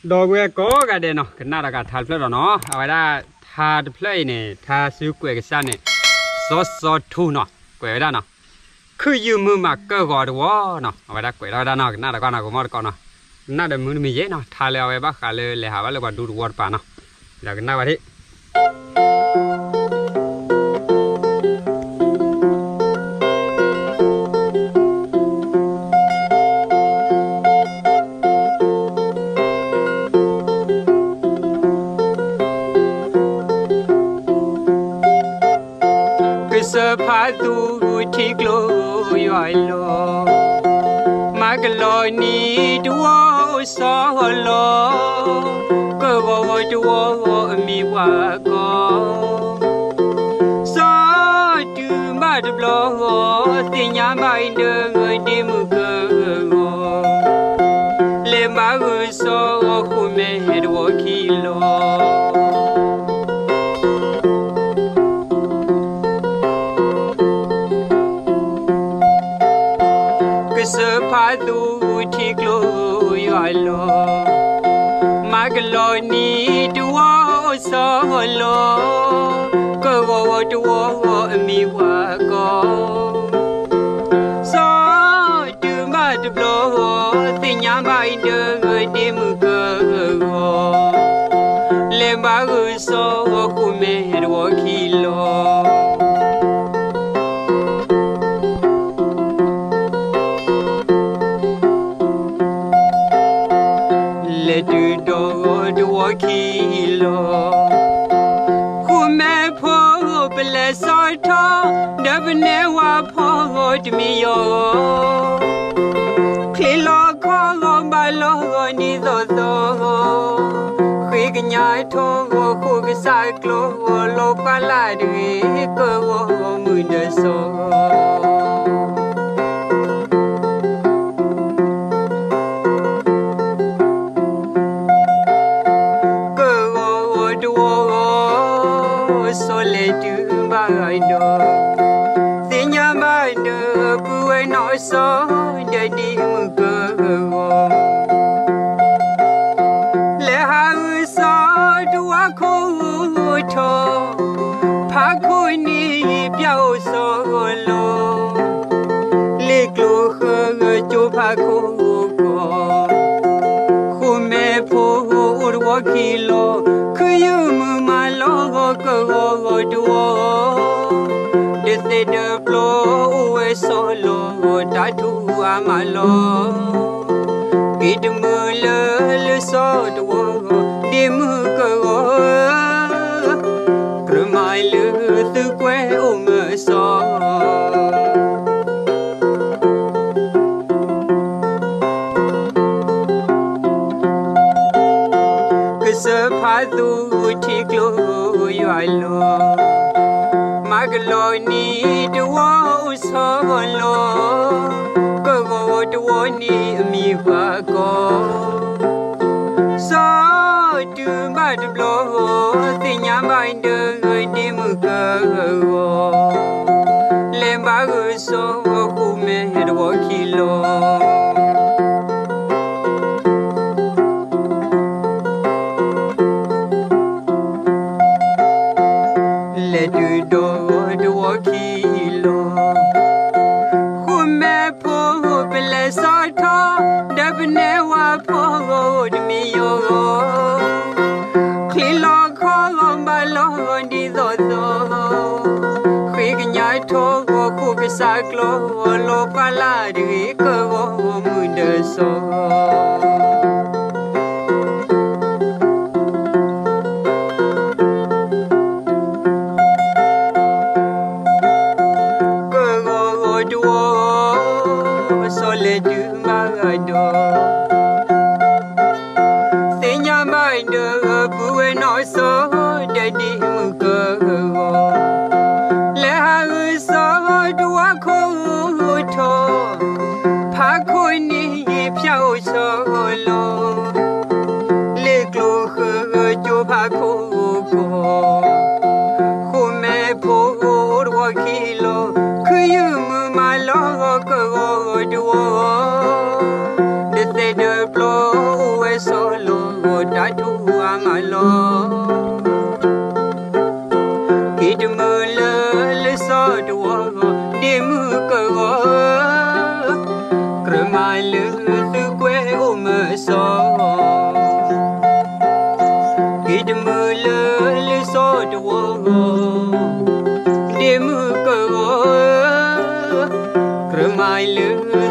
ဒီပုၢ်ဝဲၢ်ကိးဂၤဒဲးနီၤ ကနၣ်ဒီးကထါတဖျၢၣ်ဒီးနီၤ အဝဲဒၣ်ထါတဖျၢၣ်အံၤန့ၣ် ထါစုကွဲးကစၢ်န့ၣ် စီစီထူနီၤ ကွဲးဝဲဒၣ်နီၤ ခုၣ်ယုၢ်မုၢ်မးကၢၢ်ဂီၤတဝီနီၤ အဝဲဒၣ်ကွဲးထီၣ်ဝဲဒၣ်နီၤ ကနၣ်ဒီးကွၢ်နီၤ ကမီၣ်တကိးနီၤ ကနၣ်ဒီးမုၢ်တမံၤယဲနီၤ ထါလၢအဝဲဘၣ်ဃးလၢလဲၤဟးဘၣ်လၢပှၤဒူတဝီတပၤနီၤ ဒီးကနၣ်ဝဲဒၣ် ကစၢၢ်ဖးသူထံကျိယွၤလီၤ မၤကလီနံၤတဝီအိၣ်စီၤလီၤ ကၢၢ်ဂီၤတဝီအမံၤပှၤကီ စီၤတုၤဘၣ်တဘျီဂီၤ သ့ၣ်ညါဘၣ်အံၤဒီးဒ့မုၣ်ကၢၢ်ဂီၤ လဲၤမၤဂုာ်စီၤဃိၣ်မဲတဝီခံလီၤ ကစၢၢ်ဖးသူထံကျိယွၤလီၤ မၤကလီနံၤတဝီအိၣ်စီၤလီၤ ကၢၢ်ဂီၤတဝီအမံၤပှၤကီ စီၤတုၤဘၣ်တဘျီဂီၤ သ့ၣ်ညါဘၣ်အံၤဒီးဒ့မုၣ်ကၢၢ်ဂီၤ လဲၤမၤဂုာ်စီၤဃိၣ်မဲတဝီခံလီၤ လဲၤတုၤဒီးတဝီခံလီၤ ဃိၣ်မဲဖိပလဲၤစီၤထီၣ် ဒီးပနဲဝါဖီဂီၤတမံၤယီၤဂီၤ ချ့လီၤခီဂီၤဘၣ်လီၤဂီၤဒ်သိးသိး ဃ့ကညးထီၣ်ဂီၤဃိၣ်ကစၢ်ကျိဂီၤ လီၤဖးလၢ်တဂ့ၤ ကၢၢ်ဂီၤမုၢ်ဒၢစီၤ ကၢၢ်ဂီၤတဝီဂီၤ စီၤလဲၤတုၤဘၣ်ဂၤဒီး သ့ၣ်ညါဘၣ်ဒီးပုၢ်ဝဲၢ်နီၢ်စီၤ ဒီးဒ့မုၣ်ကၢၢ်ဂီၤ လဲၤဟးဂုာ်စီၤတဝီခိၣ်ထီၣ် ဖးခိၣ်န့ၣ်ပျၢ်အိၣ်စီၤလီၤ လ့ၣ်ကျိၤဃၢကၠိဖးခိၣ်ကီၢ် ဃိၣ်မဲဖိအိၣ်တဝီခံလီၤ ခုၣ်ယုၢ်မုၢ်မးလီၤဂီၤကၢၢ်ဂီၤဂီၤတဝီ ဒီးသ့ၣ်ဒီးပျီအိၣ်ဝဲစီၤလီၤ တၢ်ထူၣ်အါမးလီၤ က့ၤတမုာ်လၢလၢစီၤတဝီ ဒ့မုၣ်ကၢၢ်ဂီၤ ကြၢးမၤလၢသုကွဲအိၣ်မၢစီၤ ကစၢၢ်ဖးသူထံကျိယွၤလီၤ မၤကလီနံၤတဝီအိၣ်စီၤလီၤ ကၢၢ်ဂီၤတဝီန့ၣ်အမံၤပှၤကီ စီၤတုၤဘၣ်တဘျီဂီၤ သ့ၣ်ညါဘၣ်အံၤဒီးဒ့မုၣ်ကၢၢ်ဂီၤ လဲၤမၤဂုာ်စီၤဃိၣ်မဲတဝီခံလီၤ လဲၤတုၤဒီးတဝီခံလီၤ ဃိၣ်မဲဖိပလဲၤစီၤထီၣ် ဒီးပနဲဝါဖီဂီၤတမံၤယီၤဂီၤ ချ့လီၤခီဂီၤဘၣ်လီၤဂီၤဒ်သိးသိး ဃ့ကညးထီၣ်ဂီၤဃိၣ်ကစၢ်ကျိဂီၤ လီၤဖးလၢ်တဂ့ၤ ကၢၢ်ဂီၤမုၢ်ဒၢစီၤ ကၢၢ်ဂီၤတဝီ စီၤလဲၤတုၤဘၣ်ဂၤဒီး သ့ၣ်ညါဘၣ်ဒီးပုၢ်ဝဲၢ်နီၢ်စီၤ ဒီးဒ့မုၣ်ကၢၢ်ဂီၤ လဲၤဟးဂုာ်စီၤတဝီခိၣ်ထီၣ် ဖးခိၣ်န့ၣ်ဖၠၣ်အိၣ်စီၤ လီၤ. က့ၤတမုာ်လၢလၢစီၤတဝီဂီၤ ဒ့မုၣ်ကဂီၤဧၢ, ကြၢးမၤလၢသုကွဲးအိၣ်မၢစီၤ, က့ၤတမုာ်လၢလၢစီၤတဝီဂီၤ, ဒ့မုၣ်ကဂီၤဧၢ, ကြၢးမၤလၢ